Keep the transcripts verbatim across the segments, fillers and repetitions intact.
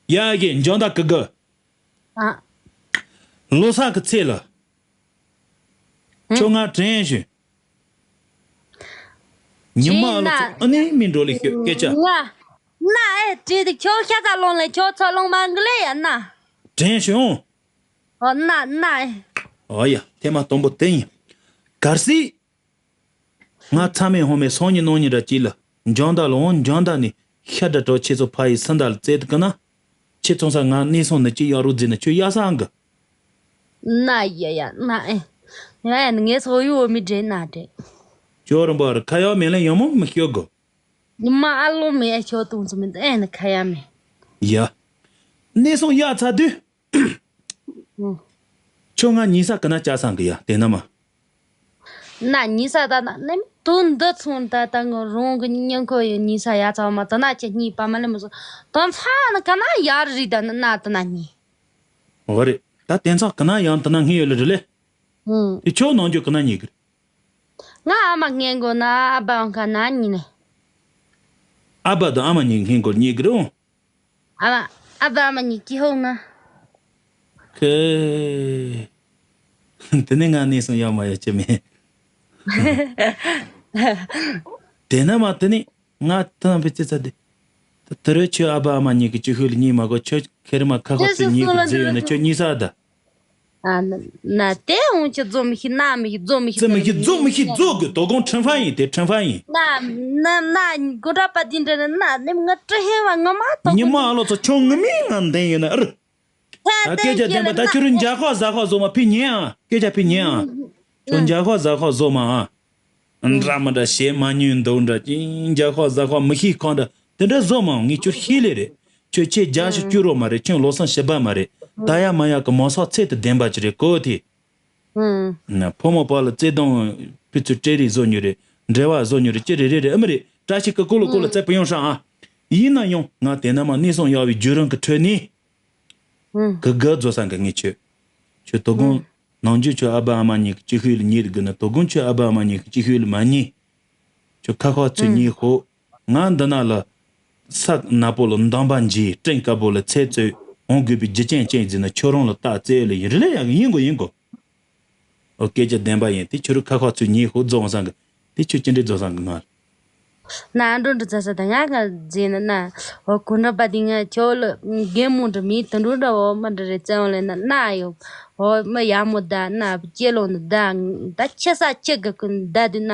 ཡ་གི་འཇང་ད་གི་གི། ཨ། ལོ་སར་གི་ཚེ་ལ། ཁྱོད་ང་དྲན་ཞུ། ཉི་མ་ཨ་ལོ་ཚོ་ཨ་ནི་མི་འགྲོ་ལི་ཤོད་སྐད་ཆ། ང་། ང་ཨེ་བྲིས་ཏེ་ཁྱོད་ཤ་ཚ་ལོང་ལེ་ཁྱོད་ཚོ་ལོང་མ་གི་ལེ་ཡ་ན། དྲན་ཞུ་འོང་། ཨོ་ན་ན་ཨེ། ཨོ་ཡ་ཐེངས་མ་དང་པོ་དེ་ཡིན། གལ་སྲིད། ང་ཚ་མེད་ཧོ་མེད་སང་ཉིན་གནངས་ཉིན་ར་གཅིག་ལ་འཇང་ད་ལ་འོང་འཇང་ད་ནི་ཤ་འདྲ་གྲོགས་ཁྱེད་ཚོ་ཕ་ཡི་སུ་འདྲ་ལ་བཙལ་དུ་ཀི་ན། ཁྱེད་ཚོང་ས་ང་གནས་སོང་ནི་གཅིག་ཡག་རུ་འཛིན་ནི་ཁྱོད་ཡག་སང་གི། ན་ཡ་ཡ་ན་ཨེ། ཡ་ཡ་ངས་སོ་ཡུ་འོ་མི་འདྲེ་ན་འདྲེ། ཅོ་རིན་པོ་རི་ཁ་ཡག་མེད་ལ་ཡང་མོ་མི་ཤོད་གོ། ཉི་མ་ཨ་ལོ་མེད་ཨེ་ཤོད་དུང་ཚོ་མི་འདུག་ཨེ་ནི་ཁ་ཡག་མེད། ཡ། གནས་སོང་ཡག་ཚ་དུས། ཁྱོད་ང་ཉིན་ས་གི་ན་ཅག་སང་གི་ཡ་དེ་ན་མ། ན་ཉིན་ས་ད་ན་ནེམ་དུ་འདི་ཚོང་ད་ད་ངོ་རོང་གི་ཉིན་ཁོ་ཡི་ཉིན་ས་ཡ་ཚ་མ་ད་ན་ཅི་གཉིས་པ་མ་ལེ་མ་སོ་དོན་ཚ་ན་ག་ན་ཡར་རི་ད་ན་ན་ད་ན་གཉིས། འོ་རེད་ད་དེ་ཚག་གི་ན་ཡང་ད་ན་ངེས་ཡོད་ལེ་རེད་ལེ། ཨུང་། དེ་ཁྱོད་ནང་རྒྱུ་གི་ན་གཉིས་གི་རེད། ང་ཨ་མ་ངན་གོ་ན་ཨ་བ་ག་ན་གཉིས་ནས། ཨ་བ་དང་ཨ་མ་གཉིས་ངན་གོ་གཉིས་གི་རེད་འོང་། ཨ་མ། ཨ་ཕ་ཨ་མ་གཉིས་ཀྱི་ཧོང་ན། ཁེ། དེ་ནས་ང་གནས་སོང་ཡག་མ་ཡག་ཅི་མེད། དེ་ན་མ་དེ་ནས་ང་ཐང་པའི་ཙི་ཙ་དེ། ད་དེ་རུ་ཁྱོད་ཨ་ཕ་ཨ་མ་གཉིས་ཀྱི་ཅི་ཤོད་ལ་གཉིས་མ་གོ་ཁྱོད་ཁེ་རི་མ་ཁ་ཁོ་ཚོས་གཉིས་ཀྱི་རྫི་ཡོད་ན་ཁྱོད་གཉིས་ས་ད། ཨ་ན་ན་དེ་འོང་ཅི་རྫོ་མི་ཤི་ན་མི་ཤི་རྫོ་མི་ཤི་རྫི་མི་ཤི་རྫོ་མི་ཤི་རྫོ་དགོས་དོ་དགོང་ཁྲིམས་ཧྥ་ཡིན་དེ་ཁྲིམས་ཧྥ་ཡིན། ན་ན་ན་གོ་འདྲ་པ་དེ་འདྲ་ན་ན་ནི་ང་ཀྲི་ཧེ་བ་ང་མ་ཐོག་ཉི་མ་ཨ་ལོ་ཚོ་ཁྱོད་ངི་མི་ང་འདན་ཡོད་ན་ཨར། ད་སྐད་ཆ་བདེན་པ་ད་ཁྱོད་རང་འཇའ་ཧོ་ཟ་ཧོ་བཟོ་མ་ཕི་ཉན་ཨ་སྐད་ཆ་ཕི་ཉན་ཨ། ཁྱོད་འཇའ་ཧོ་ཟ་ཧོ་བཟོ་མ་ཨ། འདྲ་མི་འདྲ་བྱེད་མ་ཉན་འདུག་འདྲ་ཅིང་འཇའ་ཧོ་ཟ་ཧོ་མི་ཤེས་ཁོང་འདྲ་དེ་འདྲ་བཟོ་མ་ངས་ཁྱོད་ཤེས་ལེ་རེད། ཁྱོད་ཆེ་རྒྱ་ཞིག་བསྐྱུར་རོགས་མ་རེད་ཁྱོད་ལོ་སང་ཞིབ་པ་མ་རེད་ད་ཡ་མ་ཡ་གི་མོ་སོགས་ཚད་དུ་ལྡན་པ་ཅི་རེད་གོ་དེ། ཕོ་མོ་བར་ལ་བརྩེ་དུང་ཕི་ཚུར་སྤྲད་རེས་བཟོ་ཉོ་རེད་འབྲེལ་བ་བཟོ་ཉོ་རེད་ཅི་རེད་རེད་རེད་ཨ་མི་རེད་བཀྲ་ཤིས་ཀི་ཀོ་ལོ་ཀོ་ལོ་རྩེ་པོ་ཡོང་ཧྲ་ཨ། ཡིན་ན་ཡང་ང་དེ་ན་མ་གནས་སོང་ཡག་བའི་བརྒྱུད་རིམ་གི་ཁྲོད་ནས། ཧུམ། གི་གི་རྫོ་སང་གི་ངས་ཁྱོད། ཁྱོད་དོ་དགོང་། ཧུམ། ནང་རྒྱུ་ཁྱོད་ཨ་ཕ་ཨ་མ་གཉིས་ཀྱི་ཅི་ཤོད་ལ་ཉེས་དགོས་ན་དོ་དགོང་ཁྱོད་ཨ་ཕ་ཨ་མ་གཉིས་ཀྱི་ཅི་ཤོད་ལ་མ་ཉེས། ཁྱོད་ཁ་ཁ་ཚུར་ཧུམ། ཉེས་ཤོག་ང་འདི་ན་ལ། ས་ནག་པོ་ལ་འདམ་པ་འཇིག་སྤྲིན་དཀར་པོ་ལ་ཚེ་བཙོས་འོང་དགོས་པའི་རྒྱུ་རྐྱེན་ཅན་ཟིན་ན་ཁྱོད་རང་ལ་རྟགས་བཙལ་ལ་ཡིན་རེད་ལ་ཡག་གི་ཡིན་དགོས་ཡིན་དགོས། ཨོ་སྐད་ཆ་བདེན་པ་ཡིན་དེ་ཁྱོད་རང་ཁ་ཁ་ཚུར་ཉེས་ཤོག་རྫོང་བཟང་གི་དེ་ཁྱོད་ཅི་འདྲའི་རྫོང་བཟང་གི་ང་། ན་འགྲོ་འགྲོ་ཚ་ས་ད་ང་ག་རྫས་ན་ན་ཨོ་གོ་འགྲོ་པ་དེ་ང་ཁྱོད་ལ་རྒན་མོ་འདྲ་མི་དུ་འགྲོ་འདྲ་ཨོ་མ་འདྲ་རེ་བཙན་བ་ལས་ན་ན་ཡོ་ཨོ་མ་ཡ་མོ་ད་ན་སྐྱེ་ལོ་ན་ད་ད་ཁྱེད་ས་ཁྱེད་ག་ཀུན་ད་དུ་ན་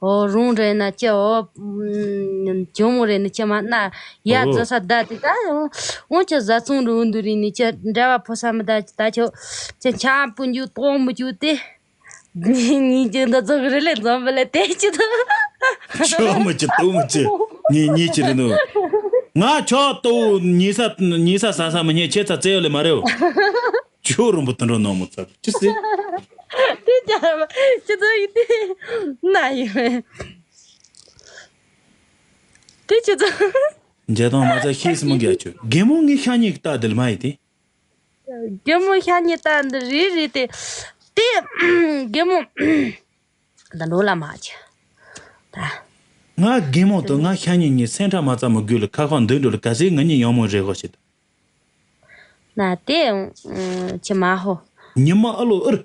ཨོ་རུང་རེ་ན་ཁྱེད་ཨོ་ཇོ་མོ་རེ་ན་ཁྱེད་མ་ན་ཡ་ཨོ་རྫོ་ས་ད་དེ་ད་ཨོ་ཁྱེད་བཟའ་ཚང་རུ་འདུ་རི་ནི་ཁྱེད་འདྲ་བ་ཕོ་ས་མི་ད་ད་ཁྱོད་ཁྱེད་ཆ་སྤུན་རྒྱུ་ཏོག་མི་རྒྱུ་དེ། ངས་ཀྱང་འདི་ཚོ་གི་རི་ལས་འཛོམས་པ་ལས་དེ་ཅི་ཐུབ། ཆོག་མི་ཅི་ཏོ་མི་ཅི་ངས་ཉེས་ཅི་རེད་ནོ། ང་ཆོག་ཏོ་ཉེས་ས་ཉེས་ས་ས་ས་མི་ཉེས་ཁྱེད་ཚ་བཙལ་ཡོད་ལེ་མ་རེད། ཆོག་རུང་པོ་དུད་འགྲོ་ནོ་མོ་ཚ་ཅི་སི། དེ་ཅི་ཅི་ཚོ་ཡིན་དེ་ན་ཡིན། དེ་ཅི་ཚོ། འཇལ་དང་མ་ཚ་ཤེས་སི་མི་འགལ་ཆོ་རྒན་མོ་ངའི་ཤ་ཉེས་ཀྱི་རྟགས་དེ་ལ་མ་ཡིན་ཏེ། རྒན་མོ་ཤ་ཉེ་ལྟ་འདི་རེད་རེད་དེ། དེ་རྒན་མོ་ད་འགྲོ་ལ་མ་བྱེད། ད་ང་རྒན་མོ་དང་ང་ཤ་ཉེ་གཉིས་སེམས་ཁྲལ་མ་ཚ་མི་དགོས་ལ་ཁ་ཁ་འདོན་འགྲོ་ལ་ག་ཚད་ང་གཉིས་ཡང་མོ་རེད་གོ་ཞེས། ན་དེ་ཅི་མ་ཧོ། ཉི་མ་ཨ་ལོ་ཨུར།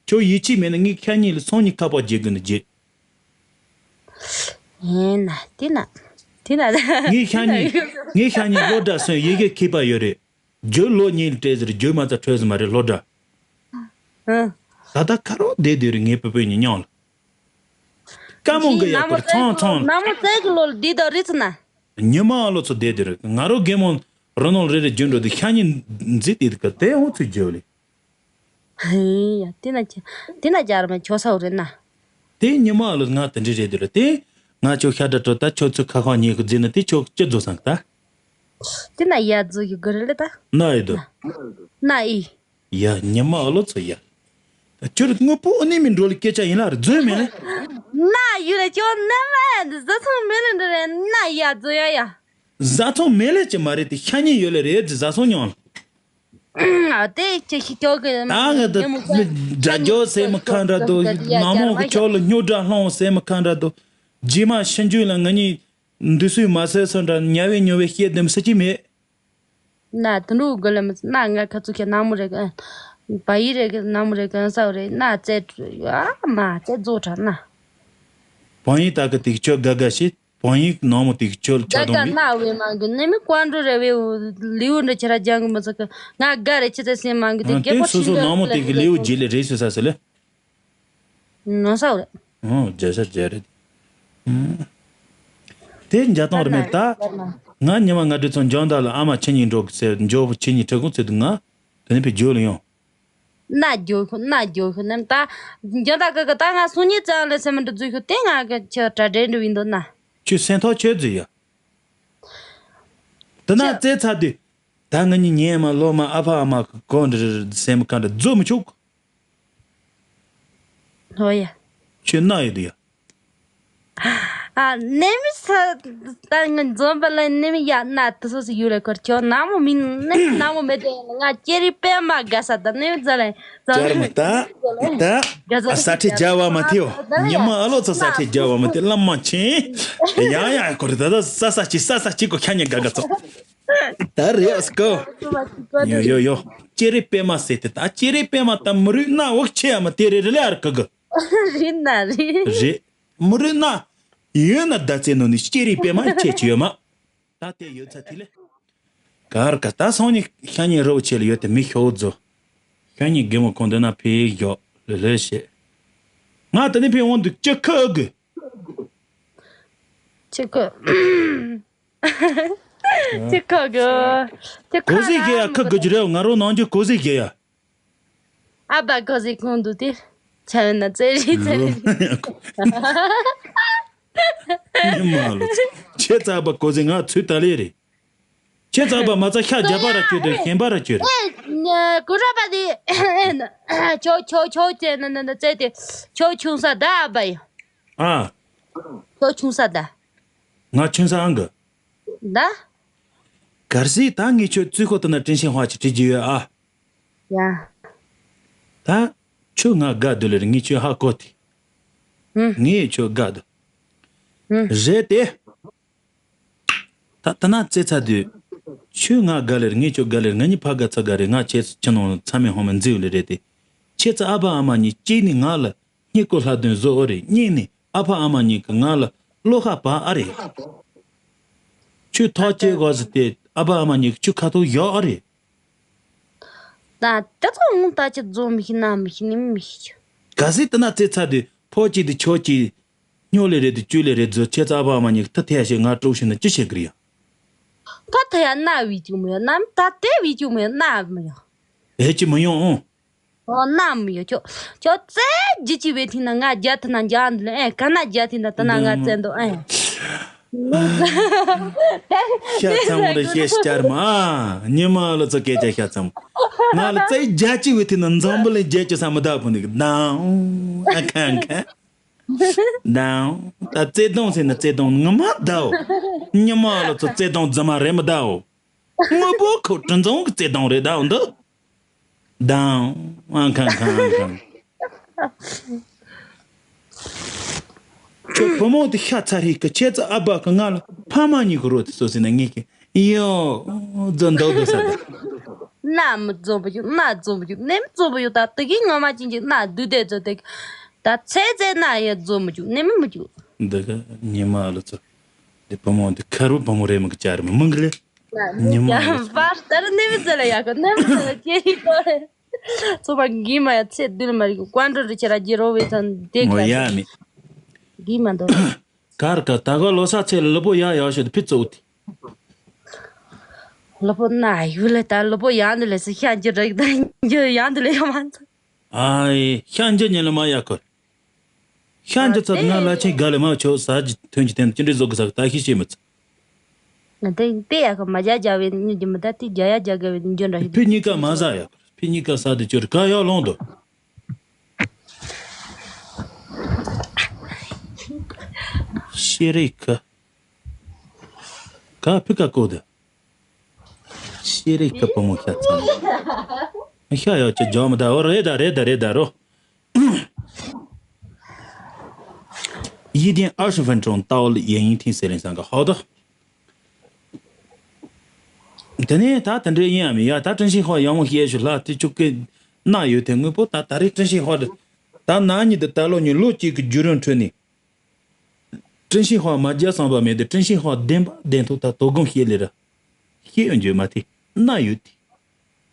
ཁྱོད་ཡིད་ཆེས་མེད་ན་ངས་ཤ་ཉེ་ལ་སང་ཉིན་ཁ་པར་བརྗེ་དགོས་ན་བརྗེ། ཡིན་ན་དེ་ན་དེ་ན་ངས་ཤ་ཉེ་ངས་ཤ་ཉེ་སློབ་གྲྭ་སོན་ཡི་གེ་མཁས་པ་ཡོད་རེད། རྒྱུ་ལོ་གཉིས་ལ་སྤྲད་ཟེར་རྒྱུ་མ་ཚ་འཕྲོད་ཟེར་མ་རེད་སློབ་གྲྭ། ཨ། ད་ལྟ་ཁ་རོག་བསྡད་དུས་རེད་ངའི་བུ་བུ་གཉིས་མཉམ་ལ། དཀའ་མོ་འགའ་ཡག་པར་ཚང་ཚང་། ན་མོ་ཙེ་གི་ལོ་ལ་བསྡད་དོ་རེད་ཚ་ན། ཉི་མ་ཨ་ལོ་ཚོ་བསྡད་དུས་རེད་ང་རོ་རྒན་མོ་རི་ནོར་རེ་རེ་རྒྱུ་འགྲོ་དུས་ཤ་ཉེ་འཛི་དེ་དུ་ག་དེ་འོང་ཚུལ་རྒྱུ་ལེ། ཧེ་ཡ་དེ་ན་ཅི་དེ་ན་རྒྱ་ར་མ་ཁྱོ་ས་འོ་རེད་ན། དེ་ཉི་མ་ཨ་ལོ་ང་དེ་འདྲི་རེད་དུས་རེད་དེ། ང་ཁྱོ་ཤ་འདྲ་འགྲོ་ད་ཁྱོ་ཚོ་ཁ་ཁ་ཉེ་གི་འཛི་ན་དེ་ཁྱོ་ཅི་རྫོ་སང་ད། དེ་ན་ཡ་རྫོ་ཡི་གི་རེད་ད། ན་ཡི་དོ། ན་ཡི། ཡ་ཉི་མ་ཨ་ལོ་ཚོ་ཡ། ད་ཁྱོད་དངོས་པོ་ཨ་ནི་མི་འགྲོ་ལི་སྐད་ཆ་ཡིན་ལ་རྫོན་མེད་ལེ། ན་ཡུ་ལ་ཁྱོད་ནམ་ཨ་འདི་བཟའ་ཚང་མེད་ལེ་འདི་རེད་ན་ཡ་རྫོ་ཡ་ཡ། བཟའ་ཚང་མེད་ལེ་ཅི་མ་རེད་དེ་ཤ་ཉེ་ཡོད་ལེ་རེད་དེ་བཟའ་ཚང་ཉོང་ལ། ཨ་དེ་ཁྱེད་ཤི་ཁྱོད་གི་ད་ང་ད་ཉི་མ་དགྲ་རྒྱོ་སེ་མི་ཁ་འདྲ་དོ་ན་མོ་གི་ཁྱོད་ལ་སྨྱོ་དགྲ་སློང་སེ་མི་ཁ་འདྲ་དོ། རྗེས་མ་ཤི་འཇུས་ལ་ང་གཉིས་འདི་སུས་མ་སེ་སོ་འདྲ་ཉ་བའི་ཉོ་བའི་ཤེས་དེམ་སེ་ཅི་མེད། ན་དུ་འགྲོ་དགོས་ལ་མི་ན་ང་ཁ་ཚུགས་ཁྱེད་ནང་མོ་རེ་གི་བ་ཡི་རེ་གི་ནང་མོ་རེ་གི་ས་རེ་ན་རྩེ་ཨ་མ་རྩེ་རྫོགས་དྲག་ན། བང་ཡིག་ད་གི་དེ་ཁྱོད་དགའ་དགའ་བྱེད། བང་ཡིག་ནང་མོ་དེ་ཁྱོད་ཁྱོད་དགའ་དགའ་གཏོང་གི། ན་བའི་མང་གི་ནི་མི་ཀོན་འགྲོ་རེ་བའི་ལིའུ་འདྲ་ཁྱེད་ར་ལྗང་གི་མི་ཚོགས་གི་ང་དགའ་རེ་ཁྱེད་ཚེ་སེམས་མང་གི་དེ་ཨ་རྒྱལ་དེ་པོ་སོ་ཤིང་སོ་འདྲ་ནང་མོ་དེ་དེ་གི་གི་ལིའུ་རྒྱལ་ལེ་རེད་ཟེར་ས་ཟེར་ལེ། ནོ་ས་རེད། ཨོ་རྒྱལ་ས་རྒྱལ་རེད། ཨུམ། དེ་འཇའ་ཐང་རེད་མེད་ད། ང་ཉི་མ་ང་འདྲི་ཚོ་འཇོན་ད་ལ་ཨ་མ་ཁྱེད་གཉིས་འགྲོ་གི་ཟེར་འཇོ་བོ་ཁྱེད་གཉིས་ཁྲིད་གོ་ཚེ་དུ་ང་དེ་ནས་ཕེ་འཇོ་ལ་ཡོང་། ན་རྒྱུ་ཤོ་ན་རྒྱུ་ཤོ་ནམ་ད། འཇོན་ད་ག་ག་ད་ང་སུ་ཉིད་ཙང་ལ་སེམས་འདྲི་རྫུ་ཤོ་དེ་ང་གི་ཁྱེད་གྲ་སྒྲིག་འདྲི་བའི་འདུག་ན། ཁྱོད་སེམས་ཐག་ཆོད་རྫུ་ཡ། དེ་ན་ཁྱེད་རྩེ་ཚ་དུས། ད་ང་གཉིས་ཉལ་མ་ལོ་མ་ཨ་ཕ་ཨ་མ་གི་གོ་འདྲི་སེམས་ག་འདྲི་རྫུ་མི་ཆུག་ཧོ་ཡ། ཁྱོད་ན་ཡོད་དུ་ཡ། ཨ་ནེ་མི་ས་ད་ང་འཛོམས་པ་ལ་ནེ་མི་ཡ་ན་དུ་སོ་སི་ཡུ་ལ་ཁོར་ཁྱོད་ན་མོ་མིན་ནེ་མི་ན་མོ་མེད་དེ་ང་ཅེ་རི་པད་མ་དགའ་ས་ད་ནེ་མི་ཛ་ལེ་ཛ་ལེ་ཅར་མི་ད་ད་དགའ་ས་ཨ་ས་ཁྲི་རྒྱ་བ་མ་ཐེའོ། ཉི་མ་ཨ་ལོ་ཚ་ས་ཁྲི་རྒྱ་བ་མ་ཐེ་ལམ་མ་ཆེན་ཡ་ཡ་ཁོར་ད་ད་ས་ས་ཅི་ས་ས་ཅི་གོ་ཁྱ་ཉན་དགའ་དགའ་ཚོ། ད་རེད་ཨ་སི་ཀོ། ཡོ་ཡོ་ཡོ། ཅེ་རི་པད་མ་ཟེར་ཏེ་ད་ཅེ་རི་པད་མ་ད་མི་རུས་སྣ་འོག་ཆེ་ཡ་མ་དེ་རེད་རེད་ལེ་ཨར་ཀ་གི། རེད་ན་རེད། རེད། མི་རུས་སྣ། ཡོད་ན་ད་ཚེ་ནོ་ནི་ཅེ་རི་པད་མ་ཆེ་ཆེ་ཡོད་མ། ད་དེ་ཡོད་ཚ་དེ་ལེ། གར་ག་ད་སང་ཉིན་ཤ་ཉེ་རོ་ཆེ་ལ་ཡོད་དེ་མི་ཤོག་རྫོ། ཤ་ཉེ་དགེ་མོ་ཁོང་འདི་ན་ཕེ་ཡོ་ལེ་ལེ་ཤེ། ང་ད་ནི་ཕེ་འོང་འདུག་ཅི་ཁ་ཨ་གི། ཅི་ཁ། ཅི་ཁ་གི། ཅི་ཁ་གོ་ཟི་གི་ཡ་ཁ་གི་ཅི་རེད་ང་རོ་ནང་ཅི་གོ་ཟི་གི་ཡ། ཨ་བ་གོ་ཟི་ཁོང་འདུག་དེ། ཆ་ཡོད་ན་ཙེ་རི་ཙེ་རི། ཉི་མ་ལོ། ཁྱེད་ཚ་བ་གོ་ཟི་ང་ཚུད་ད་ལེ་རེད། ཁྱེད་ཚ་བ་མ་ཚ་ཤ་རྒྱབ་པ་ར་ཁྱོད་དེ་ཞེན་པ་ར་ཁྱོད་རེད། ཨེ། ཀུ་ར་པ་དེ། ཆོ་ཆོ་ཆོ་ཅེ་ན་ན་ན་ཙེ་དེ། ཆོ་ཆུང་ས་ད་ཨ་བ་ཡ། ཨ། ཆོ་ཆུང་ས་ད། ང་ཆུང་ས་ཨང་གི། ད། གར་སི་ད་ངས་ཁྱོད་བཙུན་ཁོ་ཏི་ན་དྲིན་ཤེས་ཧ་ཅི་དྲི་རྒྱུ་ཡོད་ཨ། ཡ། ད། ཁྱོད་ང་དགའ་འདུག་ལེར་ངས་ཁྱོད་ཧ་གོ་ཐི། ཧུམ། ངས་ཁྱོད་དགའ་འདུག་ཧུམ། རེད་དེ། ད་ད་ན་རྩེ་ཚ་དུས། ཁྱོད་ང་དགའ་ལེར་ངས་ཁྱོད་དགའ་ལེར་ང་གཉིས་ཕ་དགའ་ཚ་དགའ་རེད། ང་ཁྱེད་ཁྱེད་ནང་ཚ་མེད་ཧོ་མེད་འཛིའུ་ལེ་རེད་དེ། ཁྱེད་ཚ་ཨ་ཕ་ཨ་མ་གཉིས་གཅིག་ནི་ང་ལ། སྙིང་ཁུ་ལྷ་དོན་བཟོ་ཨོ་རེད། གཉིས་ནི་ཨ་ཕ་ཨ་མ་གཉིས་ཀྱི་ང་ལ་བློ་ཁ་བག་ཨ་རེད། ཁྱོད་ཐག་བཅད་དགོས་ཟེར་ཏེ་ཨ་ཕ་ཨ་མ་གཉིས་ཀྱི་ཁྱོད་ཁ་ཐུག་ཡོད་ཨ་རེད། ད་དེ་ཚོ་ངུ་ད་ཅི་རྫོང་མི་ཤི་ན་མི་ཤི་ནི་མི་ཤི་ཆུ། ག་ཟེ་དེ་ན་རྩེ་ཚ་དུས་ཕོ་གཅིག་དུ་ཆོ་གཅིག་སྨྱོ་ལེ་རེད་དུ་བཅུ་ལེ་རེད་རྫོ་ཁྱེད་ཚ་ཨ་ཕ་ཨ་མ་གཉིས་ཀྱི་ཐ་ཐེ་ཡ་ཞེས་ང་དཀྲུག་ཤི་ན་ཅི་བྱེད་གི་རེད་ཡ། ད་ཐ་ཡ་ན་བི་ཅུ་མི་ཡ་ནམ་ད་དེ་བི་ཅུ་མི་ཡ་ན་མི་ཡ། ཨེ་ཅི་མི་ཡོང་ཨོ། ཨོ་ན་མི་ཡོད་ཁྱོད། ཁྱོད་ཙེ་ཇི་ཅི་བའི་ཐིན་ན་ང་རྒྱ་ཐིན་ན་རྒྱ་འདི་ལ་ཨེ་ག་ན་རྒྱ་ཐིན་ན་ད་ན་ང་ཙེ་འདོ་ཨེ། ཤ་ཚ་མོ་རེ་ཤེས་བསྐྱར་མ། ཉི་མ་ལ་ཚོ་སྐད་ཆ་ཤ་ཚ་མོ། ང་ལ་ཙེ་རྒྱ་ཅི་བའི་ཐིན་ན་འཛམ་བུ་ལ་རྒྱ་ཅི་ས་མི་ད་བུ་ནི་གི་དང་ཨ་ཁང་ཁ། དང་ད་ཙེ་དོང་ཟེར་ན་ཙེ་དོང་ངི་མ་དའོ། ཉི་མ་ལ་ཚོ་ཙེ་དོང་རྫི་མ་རེ་མི་དའོ། དངོས་པོ་ཁོ་གྲུ་འཛོང་གི་བརྩེ་དུང་རེད་ད་འོ་འདི། དང་། ཨང་ཁང་ཁང་ཨང་ཁང་། ཁྱོད་བུ་མོ་དེ་ཤ་ཚ་རིག་གི་ཁྱེད་ཚོ་ཨ་ཕ་གི་ང་ལ་ཕ་མ་གཉིས་ཀྱི་རོ་དེ་སོ་སི་ན་ངེད་ཀྱི་ཡོ། རྫོ་འདོག་འདོག་ས་དེ། ན་མི་རྫོ་བུ་ཡོད་ན་རྫོ་བུ་ཡོད་ནས་མི་རྫོ་བུ་ཡོད་ད་དེ་གི་ངོ་མ་ཅན་གྱི་ན་བདུད་དེ་རྫོ་དེ་ད་ཚེ་ཚེ་ན་ཡ་རྫོ་མི་རྒྱུག་ནས་མི་མི་རྒྱུག་འདི་ག་ཉི་མ་ལ་ཚོ། འདི་བུ་མོ་འདི་ཁ་རུ་བུ་མོ་རེད་མི་གི་ཅ་རེད་མི་མི་གི་ལེ། ཉི་མ་ལ་ཚོ། པར་ལྟར་ནེ་མི་ཚེ་ལ་ཡག་གི་ནེ་མི་ཚེ་ལ་སྐྱེ་ཡི་གོ་རེད། ཚོ་པ་གི་མ་ཡ་ཚེ་བདུན་མ་རིག་ཀོན་ཀྲོ་རི་ཆེ་ར་རྒྱི་རོ་བའི་ཚན་དེ་ངོ་ཡ་མི། གི་མ་འདོར། གར་ག་ད་ག་ལོ་ས་ཚེ་ལ་ལུ་པོ་ཡ་ཡ་ཤོད་དེ་ཕི་ཚོ་དེ། ལུ་པོ་ན་ཡུ་ལེ་ད་ལུ་པོ་ཡ་འདི་ལེ་སི་ཤ་འཇི་རིག་ད་འཇི་ཡ་འདི་ལེ་ཡ་མ་ཚ། ཨའི་ཤ་འཇི་ཉན་ལ་མ་ཡ་ཁོ། ཤ་འཇི་ཚ་ང་ལ་ཆེན་ག་ལེ་མ་ཆོ་ས་ཇི་ཐོན་ཇི་ཐན་ཅི་འདྲི་ཟོ་གི་ས་ད་ཤི་ཤེ་མི་ཚ། ང་དེ་དེ་ཡ་ཁ་མ་རྒྱ་རྒྱ་བའི་ཉི་རྒྱ་མི་ད་དེ་རྒྱ་ཡ་རྒྱ་ག་བའི་ཉི་འཇོན་འདྲ་ཤི། ཕི་གཉིས་ཀ་མ་ཟ་ཡ་ཕི་གཉིས་ཀ་ས་དེ་ཅོར་ག་ཡ་ལོང་དོ། ཤེ་རེ་ཁ། ག་ཕི་ཀ་ཀོ་དེ། ཤེ་རེ་ཁ་བུ་མོ་ཤ་ཚ་མོ། ཤ་ཡ་ཅི་ཇོ་མི་ད་འོ་རེ་ད་རེ་ད་རེ་ད་རོ།一天二十分钟到了眼影厅四零三个，好的。དེ་ནས་ད་དེ་འདྲ་ཡིན་ཡ་མིན་ཡ། ད་ཀྲིན་ཤིན་ཧྭ་ཡག་མོ་བཤད་ཤོག་ལ། དེ་ཆུ་ཀེ་ན་ཡོད་དེ་དངོས་པོ། ད་ད་རེས་ཀྲིན་ཤིན་ཧྭ་དེ་ད་ན་ཉིད་དུ་ད་ལོ་ཉིན་ལོ་གཅིག་གི་བརྒྱུད་རིམ་ཁྲོད་ནས། ཀྲིན་ཤིན་ཧྭ་མ་རྒྱ་བསམ་པ་མེད་དེ། ཀྲིན་ཤིན་ཧྭ་བདེན་པ་བདེན་ཐུག་ད་དོ་དགོང་བཤད་ལེ་ར། བཤད་ཡོང་རྒྱུ་མ་དེ་ན་ཡོད་དེ།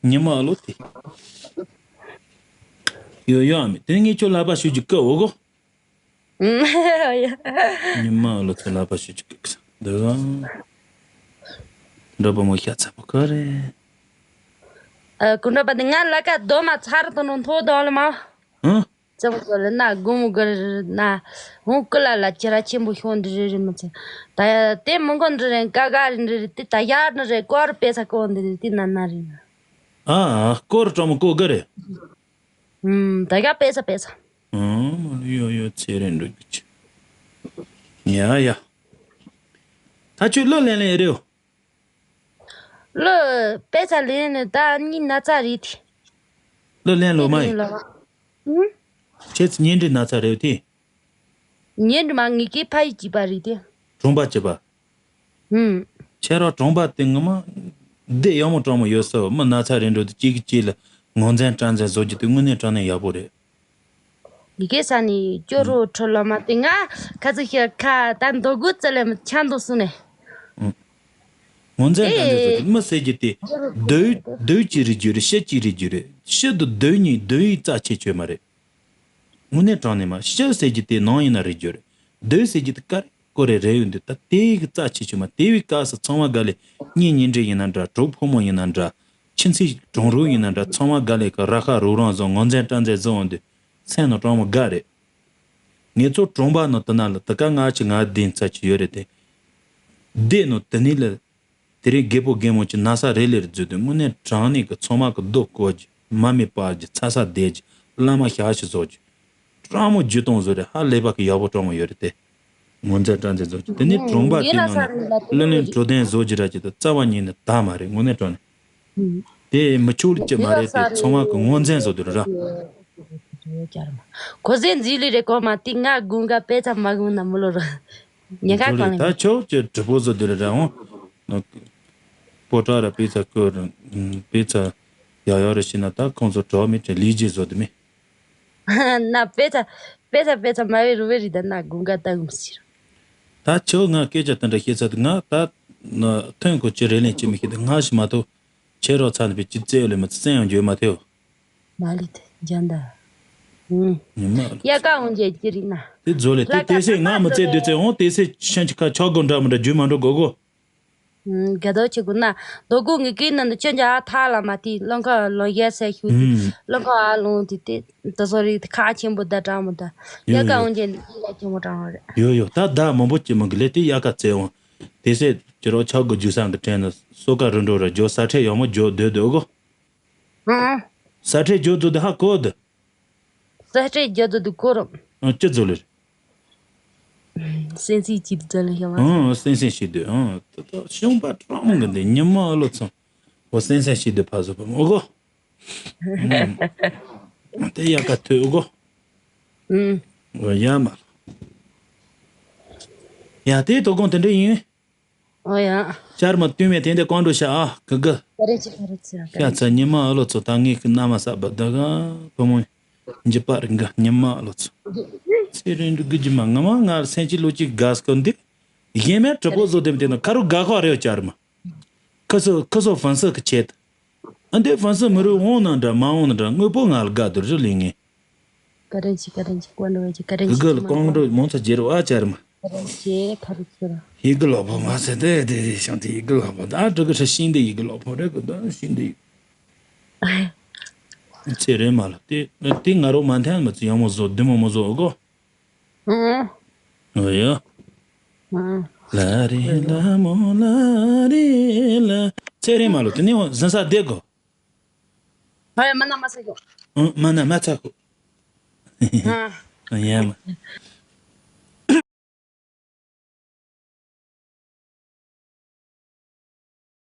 ཉི་མ་ཨ་ལོ་དེ། ཡོད་ཡོད་ཨ་མི་དེ་ངས་ཁྱོད་ལག་པ་ཞུ་རྒྱུ་སྐབས་འོ་གོ། ཉི་མ་ཨ་ལོ་ཚོ་ལག་པ་ཞུ་རྒྱུ་སྐབས་འདི་ག་འདྲ་པོ་མོ་ཤ་ཚ་པོ་ག་རེད། ཨ་ཀུན་གྲོགས་པ་དེ་ང་ལ་ཀ་རྡོ་མ་ཚར་དུ་ནོ་མཐོ་དང་ལ་མ། ཧུ། ཙམ་གོ་ལ་ན་དགོང་མོ་ག་རེ་ན། འོང་ཀུ་ལ་ལ་ཅི་ར་ཆེན་པོ་ཤོང་འདི་རེ་རེ་མི་ཚེ། ད་ཡ་དེ་མི་མགོ་འདི་རེ་ཀ་ག་རེ་འདི་རེ་དེ་ད་ཡར་འདི་རེ་ཀོར་པེ་ས་ཀོ་འདི་རེ་དེ་ན་ན་རེ་ན། ཨ་ཨ་ཀོར་གྲོགས་མོ་ཀོ་ག་རེད། ཨུམ། ད་ག་པེ་ས་པེ་ས། ཨུམ། ཡོ་ཡོ་ཚེ་རིང་འགྲོ་རྒྱུ་ཆེ། ཡ་ཡ། ད་ཁྱོད་གླུ་ལེན་ལེན་རེད། གླུ་པེ་ས་ལེན་ནས་ད་གཉིས་ན་ཚ་རེད་དེ། གླུ་ལེན་ལོ་མ་ཡིན། ཨུམ། ཁྱེད་ཚོ་གཉེན་སྒྲིག་ན་ཚ་རེད་དེ། གཉེན་སྒྲིག་མ་ངེད་ཀའི་ཕ་ཡུལ་གཅིག་པ་རེད་དེ། གྲོང་པ་གཅིག་པ། ཧུམ། ཁྱེད་རང་གྲོང་པ་དེ་ངོ་མ་སྡེ་ཡག་མོ་གྲོང་མོ་ཡོད་ས། མི་ན་ཚ་རེ་འགྲོ་དུས་གཅིག་གིས་གཅིག་ལ་ངོ་མཚན་སྤྲད་མཚན་བཟོ་རྒྱུ་དེ་དངོས་གནས་དྲང་གནས་ཡག་པོ་རེད། འདི་གའི་ས་ནས་སྐྱོ་རོ་ཁྲོ་ལོ་མ་དེ་ང་ཁ་ཚིག་ཤེས་ཁ་ད་མདོ་དགུ་རྩི་ལེ་མི་ཆ་མདོ་སུ་ནས། ངོ་མཚན་སྤྲད་མཚན་བཟོ་རྒྱུ་མི་ཟེར་རྒྱུ་དེ་རྡོ་རྡོ་གཅིག་རེད་རྒྱུ་རེད། ཤི་གཅིག་རེད་རྒྱུ་རེད། ཤི་དང་རྡོ་གཉིས་རྡོ་ཡི་རྩ་ཆེ་ཆོད་མ་རེད། དངོས་གནས་དྲང་གནས་མ་ཤི་ཟེར་རྒྱུ་དེ་ནང་ཡིན་ན་རེད་རྒྱུ་རེད། སྡོད་ཟེར་རྒྱུ་དེ་ཀ་རེ་ཀོ་རེ་རེ་ཡོད་འདུག་ད་དེ་གི་རྩ་ཆེ་ཆུང་མ་དེ་བའི་སྐབས་སུ་ཚང་མ་དགའ་ལས་གཉེན་ཉེ་འབྲེལ་ཡིན་ན་འདྲ། གྲོགས་ཕོ་མོ་ཡིན་ན་འདྲ། ཁྱིམ་མཚེས་གྲོང་རོགས་ཡིན་ན་འདྲ། ཚང་མ་དགའ་ལས་ཀ་ར་ཁ་རོགས་རང་བཟོ་ངོ་མཚན་སྤྲད་མཚན་བཟོ་འོང་དུས་སེམས་ནང་དྲང་མོ་དགའ་རེད། ངེད་ཚོ་གྲོང་པ་ནང་དུ་ན་ལ་དེ་ག་ང་ཆེ་ང་བདེན་ཚ་ཆུ་ཡོད་རེད་དེ། སྡེ་ནང་དུ་ནི་ལ། དེ་རིང་རྒད་པོ་རྒན་མོ་གྱི་ན་ས་རེ་ལེར་འཛུལ་དུས་དངོས་གནས་དྲང་གནས་ཀྱི་ཚང་མ་གི་རྡོ་བརྐོ་རྒྱུ། མ་མི་སྤར་རྒྱུ། ཚ་ས་བསྡད་རྒྱུ། བླ་མ་ཞག་ཞིག་བཟོ་རྒྱུ། སྤྲང་མོ་རྒྱུ་སྟོང་བཟོ་རེ་ཧ་ལས་པ་གི་ཡག་པོ་སྤྲང་མོ་ཡོད་རེད་དེ། ངོ་མཚན་སྤྲང་མཚན་བཟོ་རྒྱུ་དེ་ནི་གྲོང་པ་དེ་ནང་ནས་གླུ་ལེན་བྲོ་ལྡན་བཟོ་རྒྱུ་ར་ཅིག་ད་རྩ་བ་ཉིད་ནས་ད་མ་རེད། དངོས་གནས་དྲང་གནས། དེ་མི་ཆོག་ལུགས་ཀྱི་མ་རེད་དེ། ཚང་མ་གི་ངོ་མཚན་བཟོ་དུས་ར། གོ་ཟེ་འཛིན་ལི་རེ་གོ་མ་ཏི་ང་དགུན་ག་པེ་ཚ་མ་གུན་ན་མི་ལོ་ར། ཉེ་ག་གང་ལེ། ད་ཆོག་ཅེས་གྲི་པོ་བཟོ་དུས་ར་འོང་། པོ་ཏྲ་ར་པེ་ཚ་ཀོ་ར་པེ་ཚ་ཡག་ཡག་ར་ཤི་ན་ད་ཁོང་ཚོ་གྲོགས་མི་ཅན་ལི་ཇི་བཟོ་དུ་མི། ན་པེ་ཚ་པེ་ཚ་པེ་ཚ་མ་བེ་རུ་བེ་རི་ད་ན་དགུན་ག་ད་གུམ་སི་ར། ད་ཆོག་ང་སྐད་ཆ་དེ་འདྲ་བཤད་ཚར་དུས་ང་ད་ཐོན་གོ་ཅི་རེ་ལེན་ཅི་མི་ཤེས་དུས་ང་ཞིག་མ་གཏོགས། ཁྱེད་རང་ཚ་ནི་པའི་ཅི་བཙལ་ལེ་མི་བཙལ་ཡང་འགྱོད་མ་ཐེའོ། མ་ལི་ཐེ་འཇན་ད། ཨུམ། ཉི་མ་ཡ་ཀ་འོང་ཇེ་ཅི་རི་ན། དེ་ཛོ་ལེ་དེ་ལ་ཀ་དེ་སེ་ང་མི་བཙལ་དུས་བཙལ་འོང་དེ་སེ་ཤན་ཅི་ཁ་ཆོག་གོ་འདྲ་མི་འདྲ་རྒྱུས་མ་འགྲོ་གོ་གོ། ཨུམ། ག་དོ་ཆི་གུ་ན་དོ་གུ་ངི་ཀི་ན་ནི་ཅན་ཇ་ཨ་ཐ་ལ་མ་ཏི་ལོང་ཁ་ལོང་ཡ་སེ་ཤུ་ཏི་ཨུམ། ལོང་ཁ་ཨ་ལོང་ཏི་ཏི་ཏི་སོ་རི་ཁ་ཆེན་པོ་ད་དྲང་མོ་ད། ཡ་ཡོ་ཀ་ཡོ། འོང་ཇེ་ནི་ཡ་ཆེན་པོ་དྲང་རེ། ཡོ་ཡོ། ད་ད་མང་པོ་ཅི་མང་གི་ལེ་དེ་ཡ་ཀ་བཙལ་འོང་། དེ་སེ་ཅི་རོ་ཆོག་གོ་རྒྱུ་སང་གི་དྲན་ནི་སོ་ཀ་རུ་འགྲོ་ར་ཇོ་ས་ཁྲེ་ཡོ་མོ་ཇོ་སྡོད་སྡོད་གོ། ཨང་། ས་ཁྲེ་ཇོ་ཛོ་དེ་ཧ་གོ་དེ། ས་ཁྲེ་ཇོ་ཛོ་དེ་གོ་རོ། ཨང་། ཅི་ཛོ་ལེ། སེན་སི་ཅི་ཛོ་ལེ་ཤ་མ། ཨང་། སེན་སེ་ཤི་དེ། ཨང་། ད་ད་ཤོང་པ་ཀྲང་མོ་གི་འདི་ཉི་མ་ཨ་ལོ་ཚང་། འོ་སེན་སེ་ཤི་དེ་ཕ་ཟོ་པ་མོ་གོ། ཨང་། དེ་ཡ་ཀ་ཐོས་གོ། ཨང་། འོ་ཡ་མ། ཡ་དེ་དོ་དགོང་དེ་འདྲ་ཡིན། ཨོ་ཡ། ཤར་མ་བསྟུན་མེད་དེ་འདི་གང་འགྲོ་ཤ་ཨ་གི་གི། ཀ་རེ་ཅི་ཀ་རེ་ཅི་ར་ཀ་རེ་ཤ་ཅི། ཚ་ཉི་མ་ཨ་ལོ་ཚོ་ད་ངས་ཀི་མནའ་མ་ས་བ་ད་ག་བུ་མོ་འཇི་པ་རི་འགའ་ཉི་མ་ཨ་ལོ་ཚོ། ཚེ་རིང་འདུག་གི་ཇི་མ་ང་མ་ང་སེང་ཅི་ལོ་ཅིག་ག་སྐོ་འདི། གཞན་མའི་གྲི་པོ་བཟོ་དེམ་དེ་ན་ཁ་རུ་ག་ཁོ་རེ་བ་ཅར་མ། ཁི་སོ་ཁི་སོ་ཧྥན་སི་གི་ཆེད། ཨ་འདི་ཧྥན་སི་མི་རུ་འོང་ན་འདྲ་མ་འོང་ན་འདྲ་དངོས་པོ་ང་ལ་དགའ་དུ་རི་ལི་ངེ། ཀ་རེན་ཅི་ཀ་རེན་ཅི་ཀོན་རོ་ཅི་ཀ་རེན་ཅི་གི་གི་ལ་ཀོང་རོ་མོང་ཚ་རྗེ་རུ་ཨ་ཅར་མ། ཀ་རེན་ཅི་ཁ་རུ་ཚུ་ར། ཡི་གི་ལོ་པོ་མ་ཟེར་དེ་དེ་དེ་ཤང་དེ་ཡི་གི་ལོ་པོ་ད་དྲི་གི་ཧྲི་ཤིང་དེ་ཡི་གི་ལོ་པོ་རེ་གི་ད་ཤིང་དེ་ཡི། ཚེ་རེ་མ་ལ་དེ་དེ་ང་རོ་མ་འཐེན་མ་ཚི་ཡང་མོ་བཟོ་དེ་མོ་མོ་བཟོ་གོ། ཨོ་ཡ། ལ་རེ་ལ་མོ་ལ་རེ་ལ། ཚེ་རིང་མ་ལོ་དེ་ནི་འོ་ཟིན་ས་བསྡད་གོ། ཨོ་ཡ་མ་ན་མ་ཚ་གོ། ཨོ་མ་ན་མ་ཚ་གོ། ཨོ་ཡ་མ།